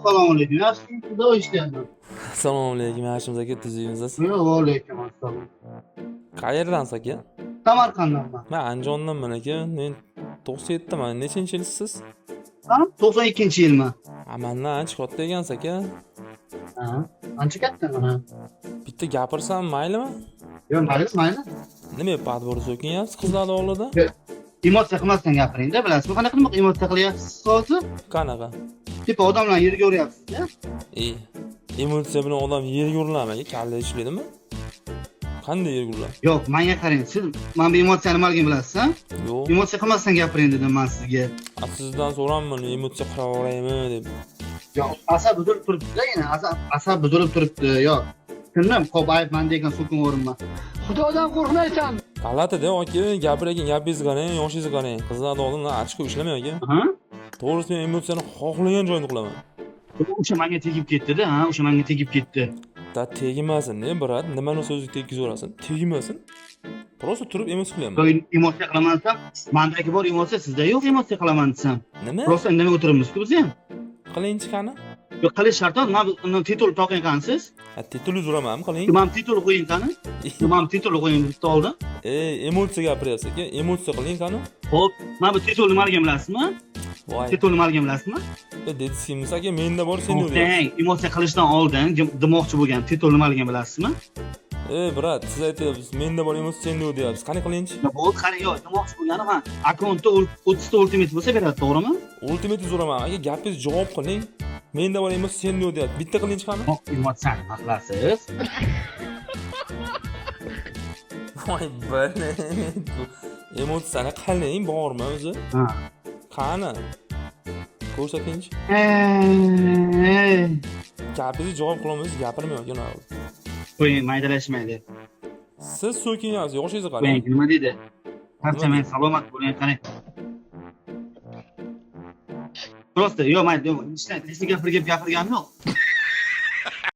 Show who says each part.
Speaker 1: Assalomu alaykum. Yaxshimi? Xudo eshityapman.
Speaker 2: Assalomu alaykum, yaxshimiz aka, tuzukmisiz?
Speaker 1: Va alaykum assalom.
Speaker 2: Qayerdansiz aka?
Speaker 1: Samarqanddanman.
Speaker 2: Men Andijondanman aka. Men 97man. Nechinchi yilsiz?
Speaker 1: Ha? 92-yilman.
Speaker 2: Ha, mandan ancha katta ekansiz aka.
Speaker 1: Ha, ancha kattaman ha.
Speaker 2: Bitta gapirsam maylimi?
Speaker 1: Yo'q, mayli, mayli.
Speaker 2: Nima подбор so'kinyapsiz qizlarni oldida?
Speaker 1: Emotsiya qilmasdan gapiring-da, bilasizmi? Qanaqa nima emotsiya qilyapsiz hozir?
Speaker 2: Qanaqa?
Speaker 1: Типа odamlarni yerga uryapsiz-da.
Speaker 2: E, emotsiya bilan odam yerga uriladimi aka? Kalla ishlaydimi? Qanday yerga uriladi?
Speaker 1: Yo'q, menga qarang, siz mana bu emotsiyani nimaligini bilasiz, ha?
Speaker 2: Yo'q.
Speaker 1: Emotsiya qilmasdan gapiring dedim men sizga.
Speaker 2: A, sizdan so'ramman, emotsiya qilaveraymi deb.
Speaker 1: Yo'q, asab buzilib turibdi-da, yana asab buzilib turibdi. Yo'q. Tushundim, xo'p, ayb menda ekan, so'kinaverman.
Speaker 3: Xudodan qo'rqmaysan.
Speaker 2: G'alati-da aka, gapirayotgan gapingizni qarang, yoshingizni qarang. Qizlarni oldida achchiq ishlamang aka.
Speaker 1: Ha?
Speaker 2: To'g'risi men emotsiyani xohlagan joyimda qilaman.
Speaker 1: O'sha menga tegib ketdi-da, ha, o'sha menga tegib ketdi.
Speaker 2: Da tegmasin, ne брат, nimani so'ziga tegizaverasin? Tegmasin. Просто turib emotsiya qilyapman.
Speaker 1: Yo'q, emotsiya qilaman desam, mandagi bor emotsiya sizda yo'q, emotsiya qilaman desam.
Speaker 2: Nima?
Speaker 1: Просто indamay o'tiribmiz-ku biz ham.
Speaker 2: Qilingchi qani?
Speaker 1: Yo'q, qilish shart emas. Mana bu titul toqing qani siz?
Speaker 2: Ha, titul uramanmi qiling?
Speaker 1: Mana bu titul qo'ying qani? Mana bu titul qo'ying bitta oldin.
Speaker 2: Ey, emotsiya gapiryapsiz aka, emotsiya qiling qani?
Speaker 1: Xo'p, mana bu titul nimaligini bilasizmi?
Speaker 2: Voy.
Speaker 1: Titul nimaligini bilasizmi?
Speaker 2: E, dedingizmi aka, menda bor, sen yo'q deyapsiz.
Speaker 1: To'xtang, emotsiya qilishdan oldin demoqchi bo'lgan titul nimaligini bilasizmi?
Speaker 2: Ey, брат, siz aytyapsiz, menda bor emotsiya, senda yo'q deyapsiz. Qani qilingchi?
Speaker 1: Bo'ldi, qarang, yo'q, demoqchi bo'lganim ha, akkauntda 30 ta ultimate bo'lsa beradi, to'g'rimi?
Speaker 2: Ultimate uraman aka, gapingiz javob qiling. Menda bor emotsiya, senda yo'q deyapsiz. Bitta qilingchi qani?
Speaker 1: Emotsiyani nima qilasiz?
Speaker 2: Voy, блин. Emotsiyani qiling, bormi o'zi?
Speaker 1: Ha.
Speaker 2: Qani? Ko'rsatingchi.
Speaker 1: Ey,
Speaker 2: Gapingizni javob qilolmaysiz, gapirmang aka.
Speaker 1: qo'ying, maydalashmaydi.
Speaker 2: Siz so'kinyapsiz, yoshingizni qarang.
Speaker 1: Qo'ying, nima deydi? Charchamang, salomat bo'ling, qarang. Просто yo'q, mayli, yo'q, ishdan hech gapirgan gapirganim yo'q.